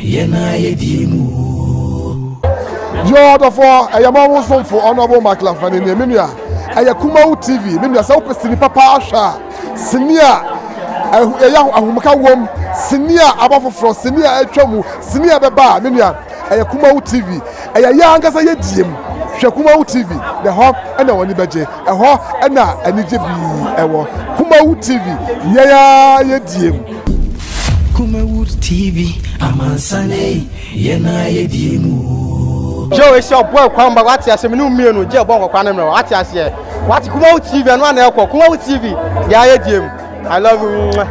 Yɛn a yɛdie mu o. Yo ɔdɔfoɔ, ɛyɛ mo wo somfo Honourable Mark Lafani nie, me nua, ɛyɛ Kumawu TV, me nua, sɛ wopɛ sini papa ahwɛ a, sini a ɛyɛ ahomka wom, sini a aba foforɔ, sini a atwa mu, sini a ɛbɛba a, me nua, ɛyɛ Kumawu TV, ɛyɛ yɛ ankasa yɛ diem, hwɛ Kumawu TV, na ɛhɔ ɛna w'ani bɛgye, ɛhɔ ɛna anigye pii ɛwɔ, Kumawu TV, yɛn ara yɛ diem. Kumawood TV, amansan ei, yɛn a yɛdie mu o. Joe esi ɔbɔ ɛkwan ba wate aseɛ mene mmienu gye ɛbɔ nkɔkora ne mmerɛ wate aseɛ wate Kumawood TV ɛno ana ɛkɔ Kumawood TV deɛ ayɛ die mu I love you mwah.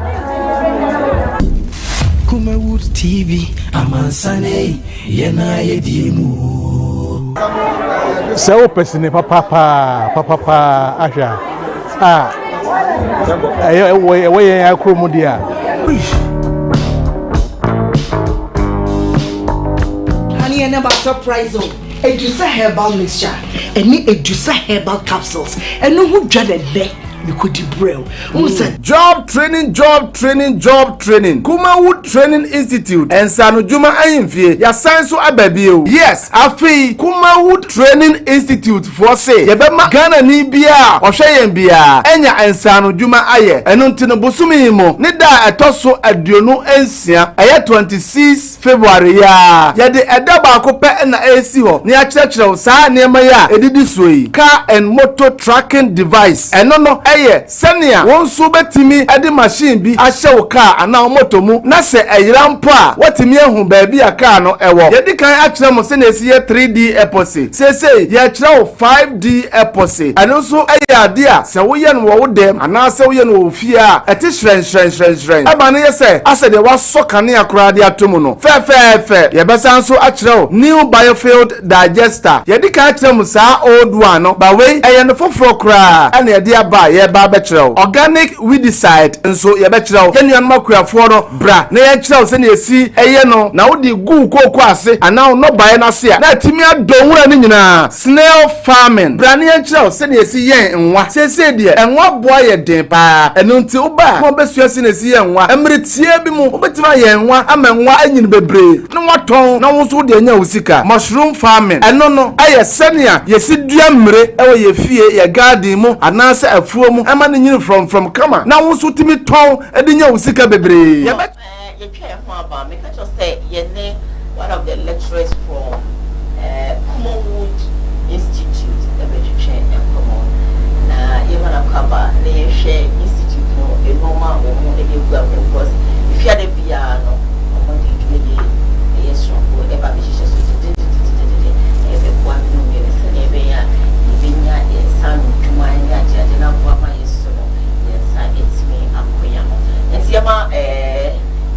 Kumawood TV, amansan ei, yɛn a yɛdie mu o. Sɛ wopɛ sini papa paa papa paa ahwɛ a a ɛyɛ ɛwɔ ɛwɔ yɛn akuro mu deɛ a. Honey, and about surprise o. Edusa herbal mixture ɛne Edusa herbal capsules ɛno ho dwa dɛdɛ mekɔdi brɛ o. Sɛ Job training, job training, job training. Kumawood Training Institute. Nsanodwuma ahemfie. Yɛasan so aba bio. Yes, afei Kumawood Training Institute foɔ se yɛbɛma Ghanani biara a ɔhwɛ yɛn biara anya nsanodwuma ayɛ. Ɛno nti no bosome yi mu ne da a ɛtɔ so 26, ɛyɛ 26 February yi ara, yɛde ɛda baako pɛ na ɛresi hɔ na yɛakyerɛkyerɛ wo saa nneɛma yi a ɛdidi soɔ yi, Car and Motor Tracking Device, ɛno no ɛyɛ sɛnea wo nso wobɛtumi de machine bi ahyɛ wo car anaa wo motor mu na sɛ ɛyera mpo a woatumi ahu baabi a car no wɔ. Yɛadi kan akyerɛ mo sɛnea ɛsi yɛ 3D epoxy. Seesei yɛrekyerɛ wo 5D epoxy. Ɛno nso yɛ adeɛ a sɛ woyɛ no wɔ wo dɛm anaasɛ woyɛ no wɔ wo fie a, ɛte hyerɛnhyerɛnhyerɛnhyerɛn. Ɛma no yɛ sɛ asɛ deɛ wɔasɔ kanea koraa de ato mu no fɛfɛɛfɛ. Yɛbɛsan nso akyerɛ wo New Biofield Digester. Yɛadi kan akyerɛ mo saa old one no, but wei ɛyɛ no foforɔ koraa ɛna yɛde aba a yɛreba abɛkyerɛ wo. Organic weedicide nso yɛbɛkyerɛ wo. Yɛn nuanom akuafoɔ no, bra na yɛnkyerɛ wo sɛnea yɛsi yɛ no na wode gu wo kooko ase anaa wo nnɔbaeɛ no ase a, na atumi adɔ nwura no nyinaa. Snail farming, bra na yɛnkyerɛ wo sɛnea yɛsi yɛn nwa. Seesei deɛ, nwa boa yɛ den paa. Ɛno nti, woba a, na wɔbɛsua sɛnea yɛsi yɛ nwa. Mmere tiaa bi mu, wobɛtumi ayɛn nwa ama nwa anyini bebree na woatɔn na wo nso wode anya wo sika. Mushroom farming, ɛno no, ɛyɛ sɛnea yɛsi dua mmire wɔ yɛn fie, yɛn garden mu anaasɛ afuo mu ma no nyini frɔmfrɔm kama na wo nso wotumi tɔn de nya wo sika bebree. Yɛbɛ. Yɛtwa yɛn ho aba a, meka kyerɛ wo sɛ yɛne one of the lecturers from Kumawood Institute bɛtwetwe nkɔmmɔ. Na yɛma no akɔ aba na yɛhwɛ institute no nneɛma a wɔn de agu akwan mu because efiada biara no wɔn de dwumadie ɛyɛ soronko ɛba abɛhyehyɛ so dendendendenden na yɛbɛboa me ne wo mmienu sɛnea ɛbɛyɛ a yɛbɛnya yɛn nsa ano adwuma ne adeade no aboa ma yɛn so no yɛn nsa atumi akɔ yɛn ano. Nti yɛma ɛɛ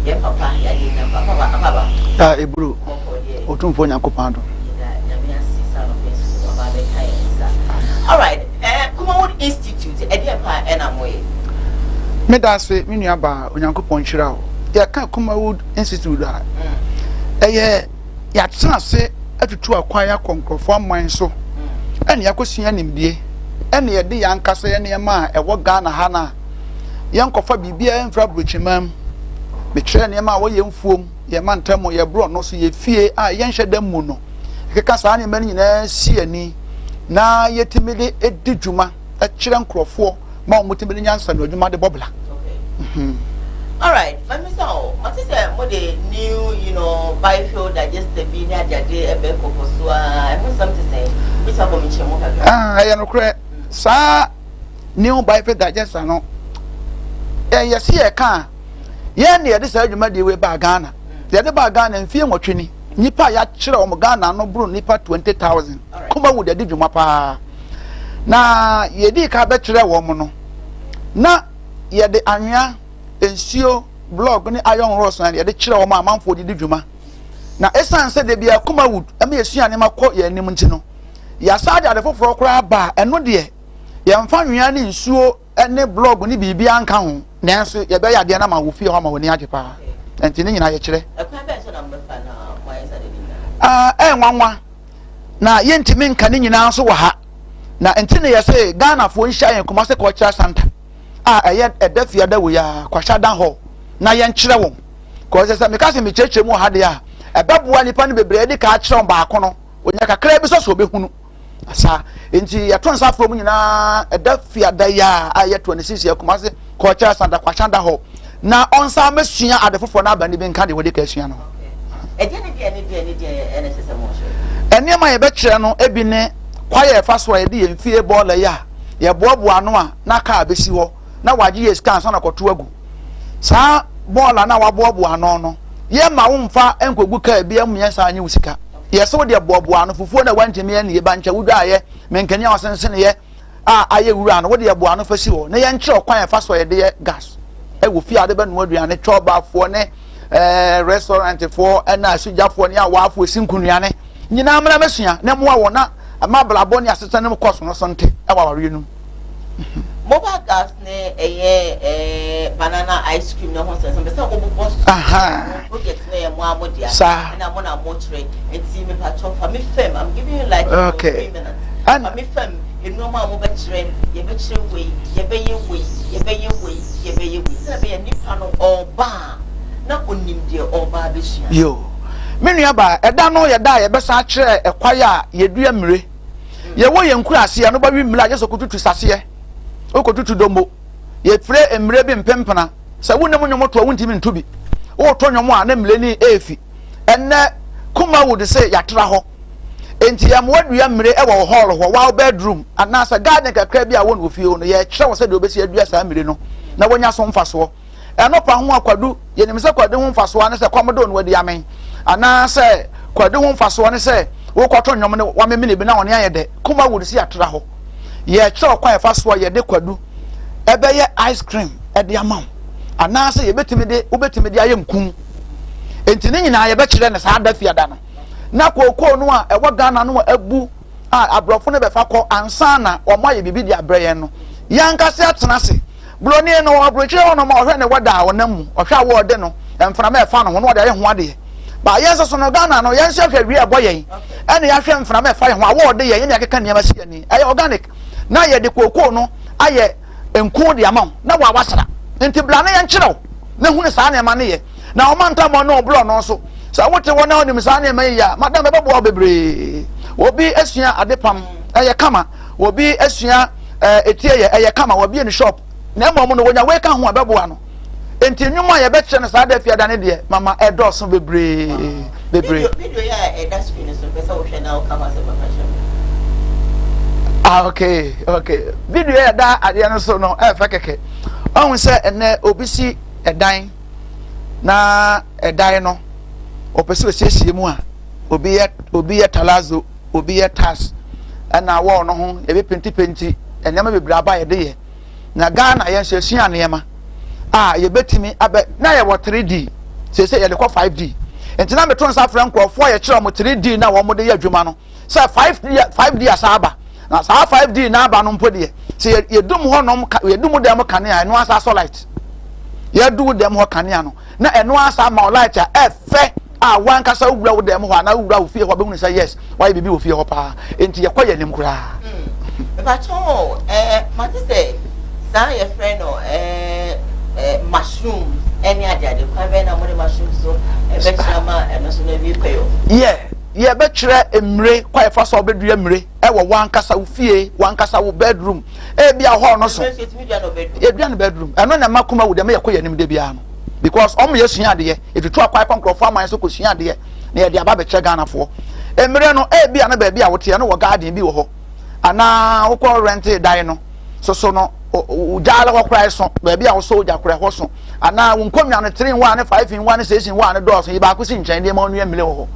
yɛn papa yɛade nya papa ba akaba. A eburo Bɔkɔ deɛ. Otumfoɔ Nyankopɔn adom. Yɛda Nyame ase sɛ anɔpa yi nso waba abɛka yɛn nsa. Alright, eh, Kumawood Institute, ɛdeɛn paa ɛna moyɛ? Meda ase me nua baa, Onyankopɔn nhyira wo. Yɛka Kumawood Institute a, ɛyɛ yɛatena ase atutu akwan akɔ nkurɔfoɔ aman so ɛne yɛakɔsua nimdie ɛne yɛde yɛn ankasa yɛn nneɛma a ɛwɔ Ghana ha no a yɛnkɔfa biribiara mfiri aburokyiman mu. Mekyerɛ nneɛma a wɔyɛ mfuom, yɛn mantam, yɛn borɔno so, yɛn fie a yɛnhyɛ da mmu no. Yɛkeka saa nneɛma no nyinaa si ani na yɛtumi de di dwuma kyerɛ nkurɔfoɔ ma wɔtumi de nyansa no adwuma de bɔ bra. Okay. All right, mami sɛ o, mate sɛ mo de new, biofuel digester bi ne adeade ɛbɛ kɔkɔ so a, ɛho nsɛm te sɛn? Bisa bɔ me kyerɛ mu kakra. Ah, ɛyɛ nokorɛ. Saa new biofuel digester no, ɛyɛ se yɛka a, yɛn na yɛde saa dwumadie wei baa Ghana. Yɛde baa Ghana mfie 8 ni. Nnipa a yɛakyerɛ wɔn Ghana no boro nnipa 20,000. Kumawood adi dwuma paa. Na yɛdii ka bɛkyerɛ wɔn no, na yɛde anwea, nsuo, blɔg ne iron rods na yɛde kyerɛ wɔn a amanfoɔ de di dwuma. Na ɛsiane sɛ da biara Kumawood ma yɛsua nneɛma kɔ yɛn anim nti no, yɛasan de ade foforɔ koraa ba a ɛno deɛ yɛmfa anwea ne nsuo ne blɔg ne biribiara nka ho, nanso yɛbɛyɛ adeɛ no ama wo fie hɔ ama w'ani agye paa. Nti ne nyinaa yɛkyerɛ. Ɛkwan bɛn so na mobɛfa na moayɛ saa de ne nyinaa? Ah, ɛyɛ nwanwa na yɛntumi nka ne nyinaa nso wɔ ha. Na nti na yɛse Ghanafoɔ nhyia yɛn Kumasi Cultural Centre a ɛyɛ ɛda fiada wei a Kwashadan Hall na yɛnkyerɛ wɔn. Kɔsɛ sɛ meka sɛ mekyerɛkyerɛ mu wɔ ha deɛ a, Ɛbɛboa nnipa no bebree adi ka akyerɛ wɔn baako no, onya kakra bi sɛ sɛ ɔbɛhunu. Saa nti yɛto nsa frɛ wɔn nyinaa ɛda fiada yi a ɛyɛ 26 yɛ Kumasi Cultural Center Kwahyanda hɔ na ɔnsan mɛsua ade foforɔ no aba ne bi nka deɛ wɔde ka asua no. Nneɛma a yɛbɛkyerɛ no ebi ne kwaeɛ a ɛfa so a yɛde yɛn fie bɔɔla yi a yɛboaboa ano a na kaa bɛsi hɔ na wagye yɛ sika ansa na kɔto agu. Saa bɔɔla no a waboaboa ano no, yɛmma wo mfa nkɔgu kaa bi mu yɛn saa nye wo sika. Yɛsɛ wo deɛ boaboa ano, fufuo na wantumi annie, bankyɛ wodwaeɛ, menkani a wɔsenseneeɛ a ayɛ wura no, wo deɛ boa ano fa si hɔ na yɛnkyerɛ ɔkwan a ɛfa so a yɛde yɛ gas ɛwɔ fie a wɔde bɛnoa aduane, twɔbafoɔ ne ɛɛ restaurantfoɔ ɛna asugyafoɔ ne awaafoɔ esi nkunuane nyinaa mmra mɛsua na mmoa wɔn na ɛma abrabɔ ne asetena no mu kɔ so no so nte ɛwɔ awareɛ no mu. Mobile gas ne ɛyɛ ɛɛ banana ice cream ne ho nsɛnsɛm pɛ sɛ wobobɔ so project no yɛ mo a mo dea ɛna mo na mo kyerɛ nti mepatwɔ fa me fam I'm giving you like okay. 3 minutes fa me fam nneɛma a mobɛkyerɛ yɛbɛkyerɛ wei yɛbɛyɛ wei yɛbɛyɛ wei yɛbɛyɛ wei sɛ ɛbɛyɛ nipa no ɔba a na onim deɛ ɔba abɛsua. Yo me nua baa ɛda no yɛda a yɛbɛsan akyerɛ ɛkwae a yɛdua mmire Yɛwɔ yɛn nkuraase a, no bɛwe mmire a gye sɛ ɔkɔtutu saseɛ, wokɔtutu dombo. Yɛfrɛ mmire bi mpempena. Sɛ wonnim nnwom to a, wontumi nto bi. Woreto nnwom a, na mmire no refi. Ɛnnɛ, Kumawood se yɛatra hɔ. Enti yɛmmoa dua mmire wɔ wo hall hɔ, wo bedroom, anaasɛ garden kakra bi a wɔ no wɔ fie hɔ no, yɛkyerɛ wo sɛdeɛ wobɛsi adua saa mmire no na woanya so mfasoɔ. Ɛno pa ho a kwadu, yɛnim sɛ kwadu ho mfasoɔ ara ne sɛ kɔm de wo na wadi amen, anaasɛ kwadu ho mfasoɔ ne sɛ wokɔto nnwom no wamemene bi na ɔne ayɛ dɛ. Kumawood si atra hɔ. Yɛkyerɛ ɔkwan a yɛfa so a yɛde kwadu ɛbɛyɛ ice cream ɛde ama wo, anaasɛ yɛbɛtumi de wobɛtumi de ayɛ nku. Enti ne nyinaa yɛbɛkyerɛ no saa da fiada no. Na kookoo no a ɛwɔ Ghana no a abu a aborɔfo no bɛfa kɔ ansa na wɔn ayɛ biribi de abrɛ yɛn no, yɛn ankasa atena ase. Buroni no, aburokyire hɔ nom a ɔhwɛ ne wɛda a ɔnam mu, ɔhwɛ a wɔɔde no, mframa a ɛfa no ho na ɔde ayɛ ho adeɛ. Ba yɛn nso so no, Ghana no, yɛn nso yɛhwɛ wia ɛbɔ yɛn, ɛna yɛahwɛ mframa ɛfa yɛn ho a wɔɔde yɛn, ɛna yɛkeka nneɛma si yɛn ani. Ɛyɛ organic. Na yɛde kookoo no ayɛ nku de ama wo, na wa wasra. Nti bra na yɛnkyerɛ wo, na hunu saa nneɛma no yɛ. Na ɔmantam ɔne ɔborɔ no nso, sɛ wote hɔ na wonim saa nneɛma yi yɛ a, madam ɛbɛboa wo bebree. Obi asua adepam, ɛyɛ kama. Obi asua ɛɛ etie yɛ, ɛyɛ kama, wabie ne shop. Na mmom no, wɔnya wei ka ho a, ɛbɛboa no. Enti nnwuma a yɛbɛkyerɛ no saa da fiada no deɛ, mama ɛdɔɔso bebree, bebree. Video yi a ɛda screen no so, mpɛ sɛ wohwɛ na woka ho asɛm papa kyerɛ me. Ah, okay, okay. Video a ɛda adeɛ no so no, ɛyɛ fɛ kɛkɛ. Ɔhu sɛ ɛnɛ obi si ɛdan na ɛdan no, ɔpɛ sɛ osiesie mu a, obi yɛ obi yɛ talazo. Obi yɛ tas ɛna wɔɔ no ho yɛbɛ penti penti nneɛma bebree aba yɛde yɛ na Ghana yɛn nso yɛsua nneɛma a yɛbɛtumi abɛ na yɛwɔ 3D seesei yɛde kɔ 5D nti na meto nsa frɛ nkurɔfoɔ a yɛkyerɛ wɔn 3D na wɔn de yɛ adwuma no sɛ 5D 5D asa aba na saa 5D na aba no mpo deɛ sɛ yɛdum hɔ nom yɛdum dɛm kanea ɛno asa asɔ light yɛdu dɛm hɔ kanea no na ɛno ara saa ma wo light a ɛfɛ a wankasa wowura wo dan mu hɔ anaa wowura wo fie hɔ bɛhunu sɛ yes wayɛ biribi wɔ fie hɔ paa nti yɛkɔ yɛn anim koraa. Mepakyɛw ɛɛ mate sɛ saa yɛfrɛ no ɛɛ ɛɛ mushroom ɛne adeade kwan bɛn na mode mushroom so ɛbɛkyerɛ ama ɛno so no awie pɛyɛ? Yɛ yɛbɛkyerɛ mmire kwan yɛfa so a wobɛdua mmire ɛwɔ wankasa wo fie wankasa wo bedroom ebi a hall no so yɛdua no bedroom ɛno na ɛma kuma wu dɛm yɛkɔ yɛn anim da biara no because ɔmo yɛ sua adeɛ yɛtutu akwan kɔ nkurɔfoɔ aman so kɔsua adeɛ na yɛde aba abɛkyerɛ Ghanafoɔ mmerɛ no ebi a na baabi a woteɛ no wɔ garden bi wɔ hɔ anaa wokɔ rente dan no soso no gyaale hɔ koraa so baabi a wosɔ ogya koraa hɔ so anaa wo nkonnwa no 3 in 1 ne 5 in 1 ne 6 in 1 no dɔɔso yi baako si nkyɛn deɛ ma onua mmire wɔ hɔ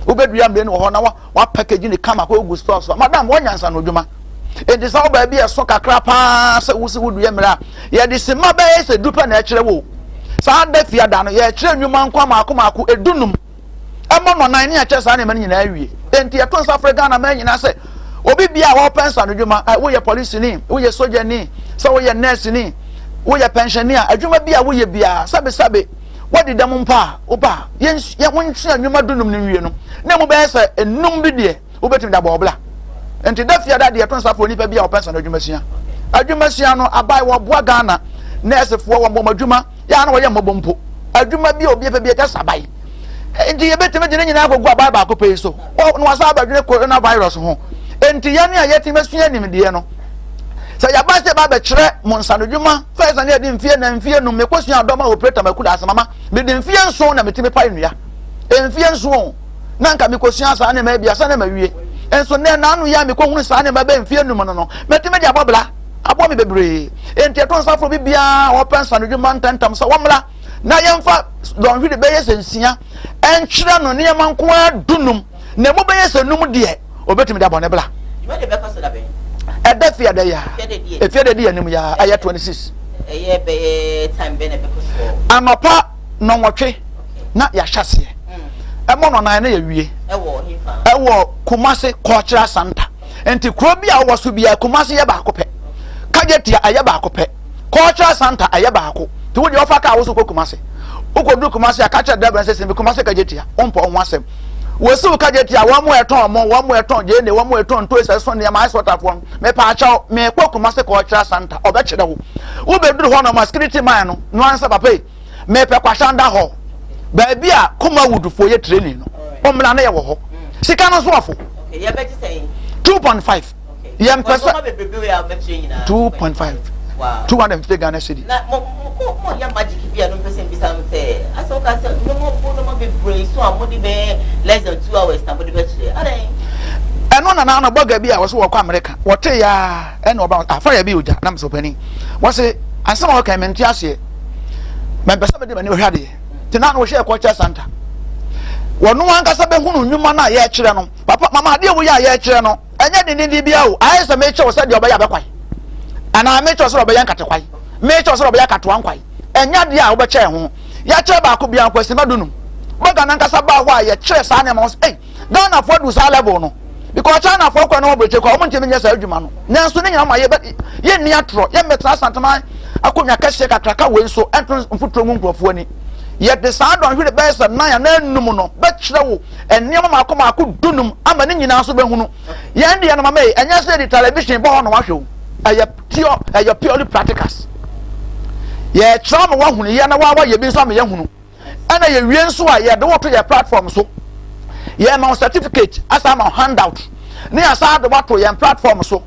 wobɛdua mmire no wɔ hɔ na wa package ne kama kɔ gu store so madam wɔnya nsa no adwuma enti sɛ wo baabi ɛso kakra paa sɛ wosi wodua mmire a yɛde sima bɛyɛ sɛ du pɛ na ɛkyerɛ wo saa da fiada no yɛkyerɛ nnwuma nko maako maako edunum ɛmmɔ nɔnan ne akyɛ saa nneɛma no nyinaa awie enti yɛto nsa frɛ Ghana man nyinaa sɛ obi bia a wɔpɛ nsa no dwuma woyɛ polisini woyɛ sogyani sɛ woyɛ nɛɛseni woyɛ pɛnhyɛni a adwuma bi a woyɛ biara sɛbesɛbe Woadi dɛm mpo a, woba a, yɛn wonsua nnwuma dunum no nwie no, na emu bɛyɛ sɛ enum bi deɛ wobɛtumi de abɔ ɔbla. Nti da fiada deɛ ɛto nsa frɛ onipa bi a ɔpɛ nsano adwuma sua. Adwuma sua no, abae wɔboa Ghana nɛɛsefoɔ wɔn wɔn adwuma, yɛ a na wɔyɛ mmɔbɔ mpo. Adwuma bi a obi pɛ bi ɛkyɛ sɛ abae. Enti yɛbɛtumi de ne nyinaa akɔgu aban baako pɛ yi so na wasan abɛdwene coronavirus ho. Enti yɛn a yɛatumi asua nimdeɛ no, sɛ yɛaba sɛ yɛba abɛkyerɛ mo nsanodwuma, first na yɛde mfie na mfie num mekɔsua adɔma operator makuda ase mama mede mfie nson na metumi pae nnua. Mfie nson na nka mekɔsua saa nneɛma abiasa na mawie. Nso nnɛ naano yi a mekɔhunu saa nneɛma bɛyɛ mfie num no no, matumi de abɔ bra, aboa me bebree. Enti ɛto nsa frɛ obi biara a ɔpɛ nsanodwuma ntɛmntɛm sɛ wɔmmra na yɛmfa dɔnhwere bɛyɛ sɛ nsia nkyerɛ no nneɛma nko ara dunum, na emu bɛyɛ sɛ num deɛ obetumi de abɔ ne bra. Ɛda fi ada yi a, efi ada di anim yi a, ɛyɛ 26. Ɛyɛ bɛyɛ time bɛn na ɛbɛkɔ so? Anɔpa nɔnwɔtwe na yɛahyɛ aseɛ. Ɛmɔ nɔnan na yɛwie. Ɛwɔ Kumasi Cultural Center. Nti kuro bi a wowɔ so biara Kumasi yɛ baako pɛ. Kajetia ɛyɛ baako pɛ. Cultural Center ɛyɛ baako. Nti wo deɛ ɔfa kaa wo so kɔ Kumasi. Wokɔduru Kumasi a ka kyerɛ driver no sɛ sɛ Kumasi Kajetia. Wompɔ wo ho asɛm. Wɔsi wo Kajetia wɔn mo ɛtɔn mo, wɔn mo ɛtɔn gyeene, wɔn mo ɛtɔn ntoesi ɛso nneɛma ice water foɔ no. Mepaakyɛw mekɔ Kumasi Cultural Center ɔbɛkyerɛ wo. Wobɛduru hɔ nom a security man no no ara sɛ papa yi mepɛ Kwashanda hall baabi a Kumawood foɔ yɛ training no. Ɔmmra na yɛwɔ hɔ. Sika no nso ɔfo. 2.5 yɛn pɛ sɛ 2.5 250 Ghana cedi. Na mo mo mo yɛ magic bi a no mpɛ sɛ mbisa mo sɛ asɛ woka sɛ nneɛma bo nneɛma bebree so a mode bɛyɛ less than two hours na mode bɛkyerɛ adɛn. Ɛno na na bɔga bi a wɔsɛ wɔkɔ Amerika wɔte ya ɛna ɔba afa yɛ bi ogya na mesɛ ɔpanin wɔse asɛm a wɔka mente aseɛ mɛmpɛ sɛ mede m'ani bɛhwɛ adeɛ nti na na wɔhyɛ ɛkɔ kyerɛ Santa wɔno ankasa bɛhunu nnwuma no a yɛkyerɛ no. Papa, mama adeɛ wei a yɛrekyerɛ no, ɛnyɛ dendenden biara o. Ayɛ sɛ mekyerɛ wo sɛdeɛ ɔbɛyɛ abɛkwae, anaa mekyerɛ wo sɛdeɛ ɔbɛyɛ nkatekwae, mekyerɛ wo sɛdeɛ ɔbɛyɛ akatoa nkwae. Ɛnyɛ adeɛ a wobɛkyɛɛ ho. Yɛakyerɛ baako biara nko asima dunum. Bɔga no ankasa baa hɔ a yɛkyerɛ saa nneɛma ho sɛ, ei, Ghanafoɔ adu saa level no. Because Chinafoɔ kora na wɔn aburokyire kora, wɔn ntumi nyɛ saa adwuma no. Nanso ne nyinaa ma yɛbɛ, yɛnni atorɔ, yɛmmɛtena Asanteman akonnwa kɛseɛ kakraka wei so ɛnto mfuturo ngu nkurɔfoɔ ani. Yɛde saa dɔnhwere bɛyɛ sɛ nan anaa nnum no bɛkyerɛ wo nneɛma mmaako mmaako dunum ama ne nyinaa nso bɛhunu. Yɛn deɛ no mama yi, ɛnyɛ sɛ yɛde television bɔ hɔ na wahwɛ o. Ɛyɛ pure, ɛyɛ purely practicals. Yɛkyerɛ ama wahunu yɛ na wawa yɛ bi nso ama yɛahunu. Ɛna yɛwie nso a yɛde wo to yɛ platform so. Yɛma wo certificate asa ama wo handout ne yɛasa de wato yɛn platform so.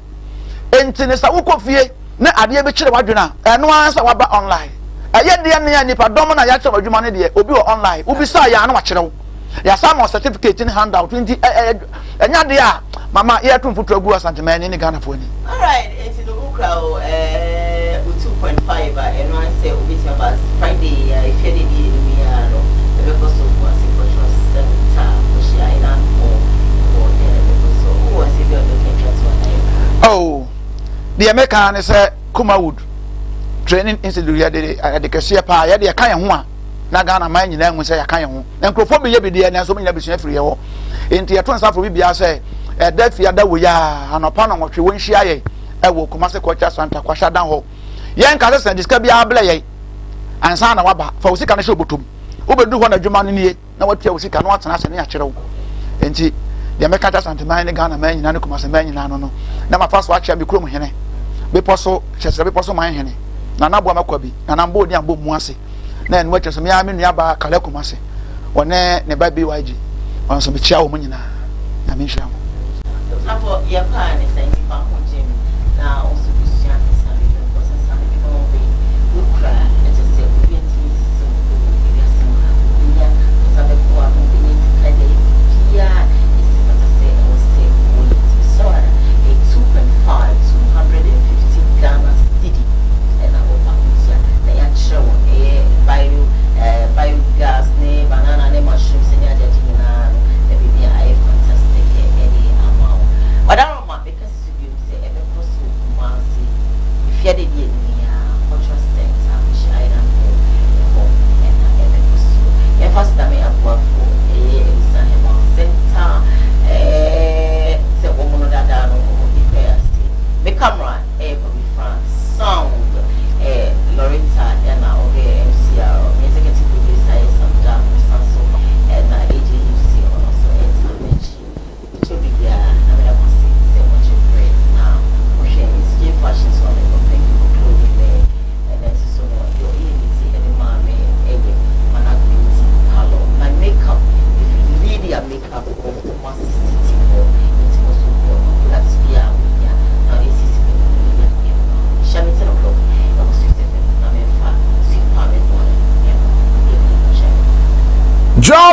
Enti ne sɛ wokɔ fie na adeɛ bi kyere w'adwene a, ɛno ara sɛ waba online. Ɛyɛ deɛ nea nipa dɔm na yɛakyerɛ wɔn adwuma no deɛ, obi wɔ online, wobisaa yɛ a na wakyerɛ wo. Yɛasan ama wo certificate ne handout nti ɛnyɛ adeɛ a mama yɛreto mfuturo agu Asanteman ani ne Ghanafoɔ ani. Alright, enti no wokura wo eh, wo 2.5 a ɛno ara sɛ wobɛtumi aba Friday a ɛhwɛ de di anim yi ara no ɛbɛkɔ so Kumasi Cultural Center kɔhyia Ilan Hall wɔ deɛ na ɛbɛkɔ so. Wowɔ nsɛm bi a wobɛka atwa to anaa yɛkɔ? Oh, deɛ meka ara ne sɛ Kumawood Training Institute yɛde ade kɛseɛ paa yɛde ɛka yɛn ho a na Ghana man nyinaa hu sɛ yɛaka yɛn ho. Na nkurɔfoɔ bi yɛ bi deɛ nanso wɔn nyinaa bɛsua firi yɛn hɔ. Enti yɛto nsa frɛ obi biara sɛ ɛda fiada wei a anɔpa nnɔnwɔtwe wɔnhyia yɛn ɛwɔ Kumasi Culture Centre, Kwashadan hɔ. Yɛnka sɛ sɛn de sika biara blɛ yɛn ansa na waba. Fa wo sika no hyɛ wo bɔtɔ mu. Wobɛduru hɔ na adwuma no nie na watua wo sika na watena ase ne yɛakyerɛ wo. Enti deɛ mɛka kyerɛ Asanteman ne Ghana man nyinaa ne Kumasi man nyinaa no no na mafa so akyerɛ me kurom hene, bepɔ so kyerɛkyerɛ bepɔ so man hene, Nana Boama Kwabi, Nana Mbɔ Odin Ambɔ Mmu Ase. Na ɛno akyiri nso me ara me nua baa Kale Kumasi, ɔne ne ba BYG, ɔno nso mekyia wɔn nyinaa. Nyame nhyira mo. Abusuafo yɛkɔ a ne sɛ nipa ho gyem na wo nso bɛsua nsa no dwuma because nsa no dwuma wɔ yi wokura ɛkyɛ sɛ obi ntumi nsisi wo wɔ ewiase mu ha wobɛnya wo nsa bɛkɔ ano wobɛnya sika de ayɛ biribiaa ɛsi fata sɛ ɛwɔ sɛ woyɛ nti mesrɛ wo ara ɛyɛ 2.5 250 Ghana cedi ɛna wokɔ akɔtua na yɛakyerɛ wo ɛyɛ bio eh, biogas ne banana ne mushrooms ne adeade nyinaa no na biribi a ayɛ fantastic ɛde ama wo. Wadaroma meka si so biom sɛ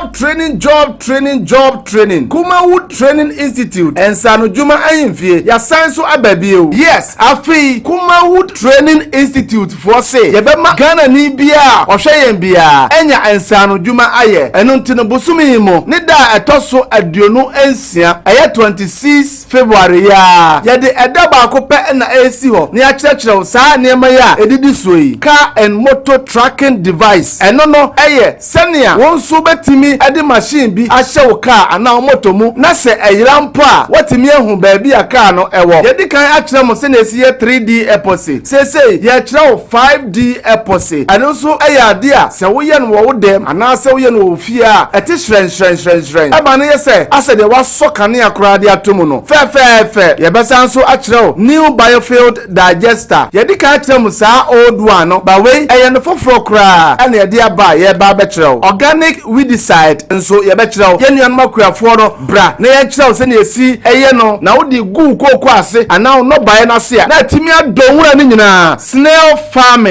Job training, job training, job training. Kumawood Training Institute, nsaanodwuma ahemfie, yɛasan so aba bio. Yes, afei Kumawood Training Institute foɔ se yɛbɛma Ghanani biara a ɔhwɛ yɛn biara anya nsaanodwuma ayɛ. Ɛno nti no, bosome yi mu ne da a ɛtɔ so 26, ɛyɛ 26 February yi ara, yɛde ɛda baako pɛ na ɛresi hɔ na yɛakyerɛkyerɛ wo saa nneɛma yi a ɛdidi soɔ yi, Car and Motor Tracking Device, ɛno no ɛyɛ sɛnea wo nso wobɛtumi de machine bi ahyɛ wo kaa anaa wo moto mu na sɛ ɛyera mpo a, woatumi ahu baabi a kaa no wɔ. Yɛadi kan akyerɛ mo sɛnea ɛsi yɛ 3D epoxy. Seesei yɛrekyerɛ wo 5D epoxy. Ɛno nso yɛ adeɛ a sɛ woyɛ no wɔ wo dɛm anaasɛ woyɛ no wɔ wo fie a, ɛte hyerɛnhyerɛnhyerɛnhyerɛn. Ɛma no yɛ sɛ asɛ deɛ wɔasɔ kanea koraa de ato mu no fɛfɛɛfɛ. Yɛbɛsan nso akyerɛ wo New Biofield Digester. Yɛadi kan akyerɛ mo saa old one no, but wei ɛyɛ no foforɔ koraa ɛna yɛde aba a yɛreba abɛkyerɛ wo. Organic weedicide nso yɛbɛkyerɛ wo. Yɛn nuanom akuafoɔ no, bra na yɛnkyerɛ wo sɛnea yɛsi yɛ no na wode gu wo kooko ase anaa wo nnɔbaeɛ no ase a na atumi adɔ nwura no nyinaa. Snail farming.